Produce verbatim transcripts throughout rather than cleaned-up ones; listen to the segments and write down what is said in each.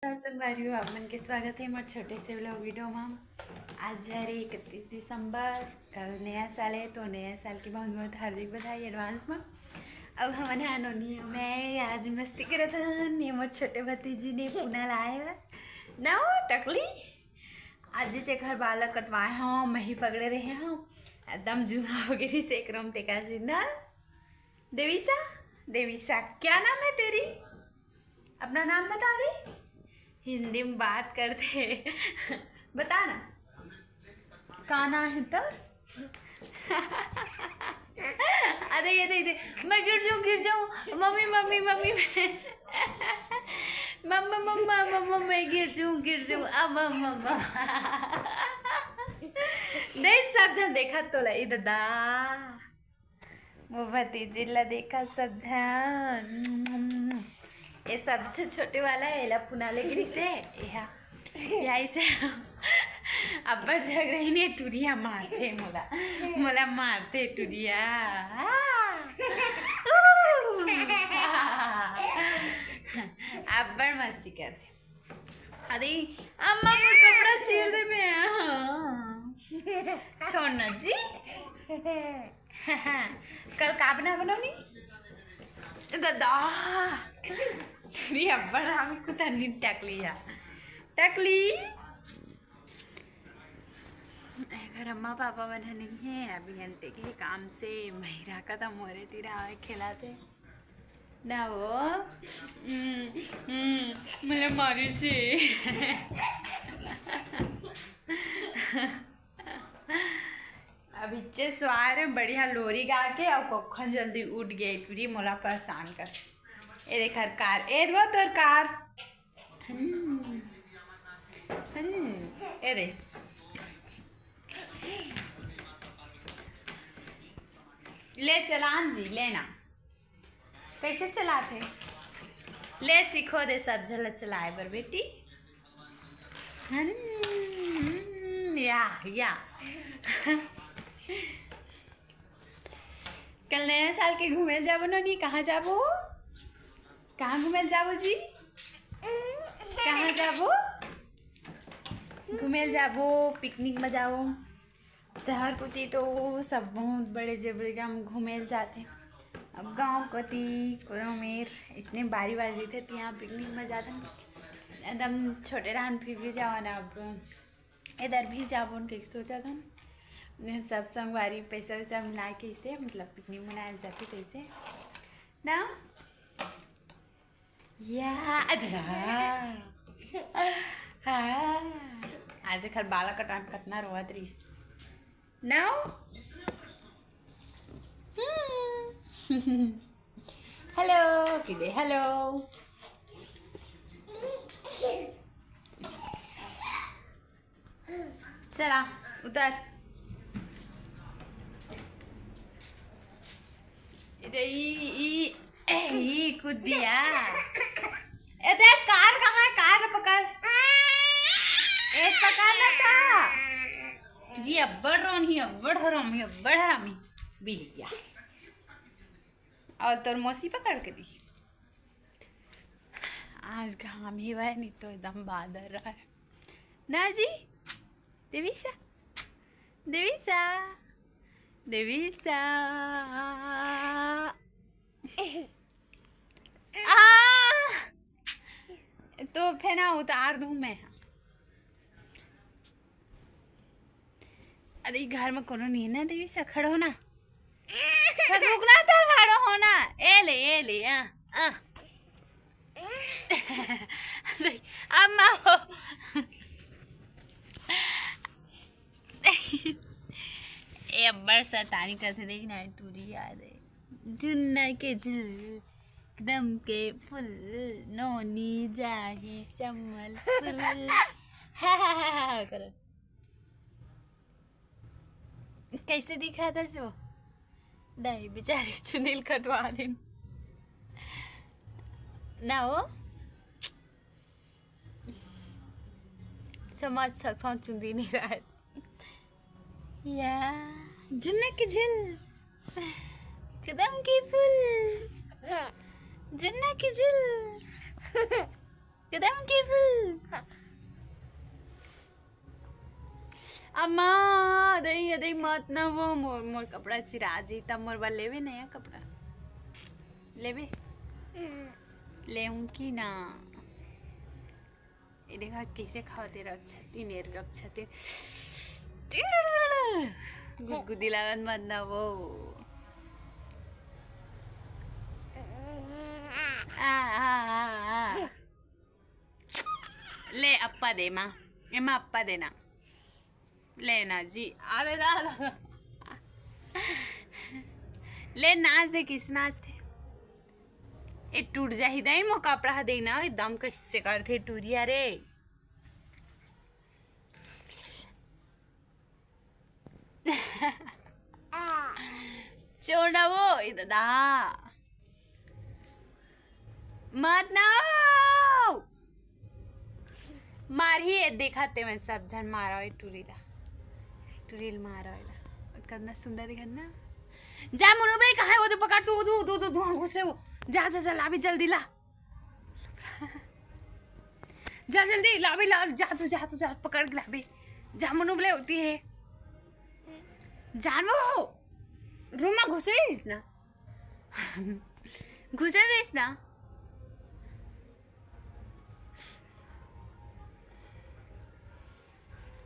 नमस्कार संगवारी हो, आप मन के स्वागत हे मोर छोटे से vlog video मा। आज हरे इकतीस दिसंबर, कल नया साल हे, तो नया साल के बहुत बहुत हार्दिक बधाई advance मा। अब हमन हा नोनी मैं आज मस्ती करत हन, ये मोर छोटे भतीजी ने पूना लाए हे ना वो टकली। आज जेकर बाल कटवाए हव, मही पकड़े रहे हव, एकदम जुआ हो गे रिहिस एक रम तेकर जिंदा। देविशा, देविशा, क्या नाम है तेरी? अपना नाम बता दे। हिंदी में बात करते। बता ना, का नाम है तो? अरे ये दे, दे, मैं गिर जाऊँ, गिर जाऊँ, मम्मी, मम्मी, मम्मी, मैं, मम्मा, मम्मा, मम्मा, मैं गिर जाऊँ, गिर जाऊँ, अब मम्मा। देख, सब झन देखत तो ला, ए दादा। वो भतीजी ला देखा सब झन। ये सबसे छोटे वाला है, एला पुना ले गिरी से। एहा, यही से अब्बड़ झगड़े ने टुरिया मारते मोला, मोला मारते टुरिया। अब्बड़ मस्ती करते। अरे अम्मा, मोर कपड़ा चीर दे मैं। छोड़ ना जी। कल का बना बनोनी? दादा। भी अब्बड़ हम कुतनी टकली है। टकली। घर अम्मा पापा मन ह नहीं है, अभी अंते के काम से महिरा का त मोरे तीरा आवे खेलाते। ना वो। हम्म, हम्म, मोला मारी छे। अब इच्चे स्वार बढ़िया लोरी गा के, अब कखन जल्दी उठ गए, टूरी मोला परेशान कर। ए देख हर कार, ए वो तोर कार। हम्म, हम्म, ए दे। ले चलान जी, लेना। कैसे चलाथे? ले सीखो दे सब झन ला चलाए बर बेटी। हम्म, या, या। कल नया साल के घूमे ल जाबो नोनी, कहाँ जाबो? कहाँ घूमे ल जाबो जी? कहाँ जाबो? घूमे ल जाबो, पिकनिक में जाबो। शहर कोती तो सब बहुत बड़े जबड़े गाँव घूमे ल जाथे। अब गाँव कोती कोनो मेर इसने बारी बारी रहिथे, तिहाँ पिकनिक में जाथन। एकदम छोटे रहन फिर भी जावन, अब इधर भी जाबोन कहिके सोचत हन। सब संगवारी पैसा वैसा मिला के इसे, मतलब, पिकनिक मनाए ल जाथे तैसे ना। या, अच्छा। हाँ। आज एकर बाल कटाए म कतना रोवत रहिस। Now? हम्म। Hello, किदे hello। चला, उतर। इधर ई, ई, ए, ई कूद दिया। ए, देख, कार कहाँ है? कार पकड़। ए, पकड़ ना था। जी, अब्बड़ रोन ही, अब्बड़ हरामी, अब्बड़ हरामी। बिल्लिया। और तोर मौसी पकड़ के दी। आज घाम ही वह, नहीं तो एकदम बादल रहा है ना जी। देविशा, देविशा, देविशा। आ! तो फेना उतार दूँ मैं। अरे, घर में कोनो नहीं है ना, देविशा, खड़ो हो ना। तो रुकना था, खड़ो हो ना। ए ले, ए ले, आ, आ। देख, अब मैं हो। ए, अब्बड़ शैतानी करथे, देख ना, टूरी याद है। झुन्ना के झुल, कदम के फूल, नोनी जाही संबलपुर। हा, हा, हा, हा, हा, करत। कैसे दिखा था जो? नहीं, बेचारी चुंदी ल कटवा दिन। ना हो? समझ सकथव, चुंदी नहीं रहे। या, झुन्ना के झुल, कदम के फूल, झुन्ना के झुल। कदम के फूल। अम्मा, दई, दई मत ना वो, मोर, मोर कपड़ा चिरा जी, तब मोर बर लेबे नया कपड़ा। लेबे? लेहूं कि ना? ये देखा कैसे खावत हे रक्षती ने, रक्षती। गुदगुदी लागत मत ना वो। आ, आ, आ, आ। ले अप्पा दे माँ, एमा अप्पा देना। ले ना जी, आ दे, आ दे। ले नाच दे, किस नाच दे। ए टूट जाही दई, मो कपड़ा ह देना, एकदम कैसे करथे टूरिया रे। छोड़ ना वो, ए दादा। मत ना वो। मारही ए, देखा ते मैं सब झन मारा ए टूरी ला। टूरी ल मारा एला। कतना सुंदर दिखत ना। जा मुनु बे, कहाँ हे वो दे पकड़ तू, दू, दू, दू, दू, घुस रहे वो। जा, जा, जा, लाबे जल्दी ला। जा जल्दी, लाबे, ला, जा तू, जा तू, जा, पकड़ के लाबे। जा मुनु बले होती है। जान वो, रूम में घुसे ही ना। घुसे देस ना।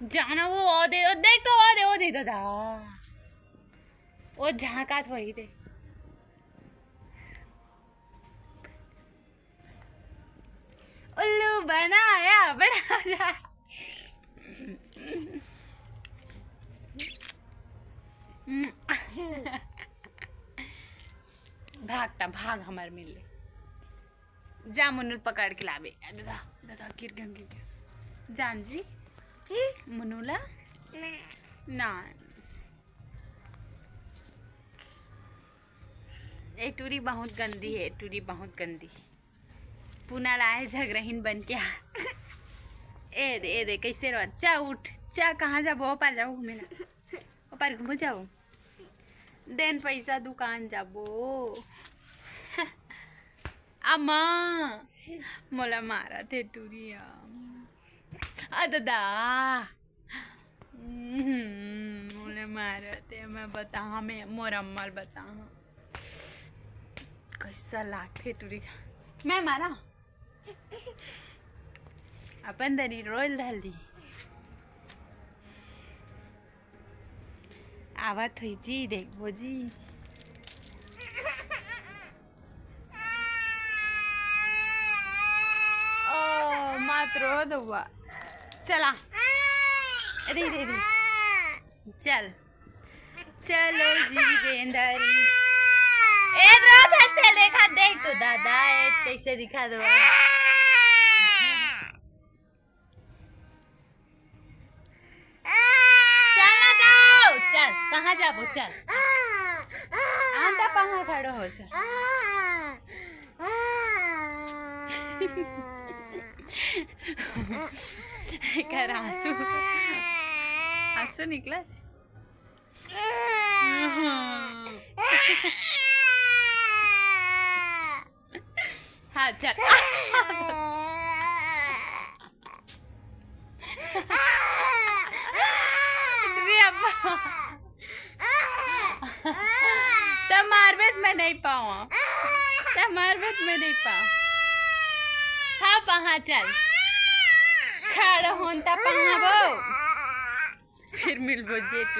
जाना वो, ओ दे, ओ देख तो, ओ दे, ओ दे दादा। ओ झांकात वही दे। उल्लू बनाया बड़ा जा। भागता भाग हमार मिल ले। जा मुन्नू पकड़ के लाबे। दादा, दादा गिर गया, गिर गया। जान जी, मुन्नू ला ना। ए टूरी बहुत गंदी है, टूरी बहुत गंदी। पूना लाए झगरहिन बन के। ए दे, ए दे, कैसे रो? चा उठ, चा कहाँ जाबो? ओ पार जाओ घूमे ला, ओ पार घूमो जाओ। देन पैसा दुकान जाबो। अम्मा, मोला मारा थे टूरिया। आ दादा। हम्म, मोला मारा थे, मैं बताहा, मैं मोर अम्मा ल बताहा। कैसा लागथे टूरी का? मैं मारा? अपन दरी रोल धल दी। आवत हुई जी, देखबो जी। ओ, मत रो दउआ। चला। रे, रे, रे। चल। चलो जी, गेंदारी। ए, रो धस से देखा, देख तो दादा, ए, कैसे दिखा दो। चल ना जाओ, चल, कहाँ जाबो, चल। आंता पहाँ खड़ो हो, चल। एकर आंसू, आंसू निकला। हाँ, चल। रे अब्बा। त मारबे त मैं नहीं पाऊँ। त मारबे त मैं नहीं पाऊँ। हाँ, पहाँ चल। खड़ा होन त पहाँ वो। फिर मिलबो जे तू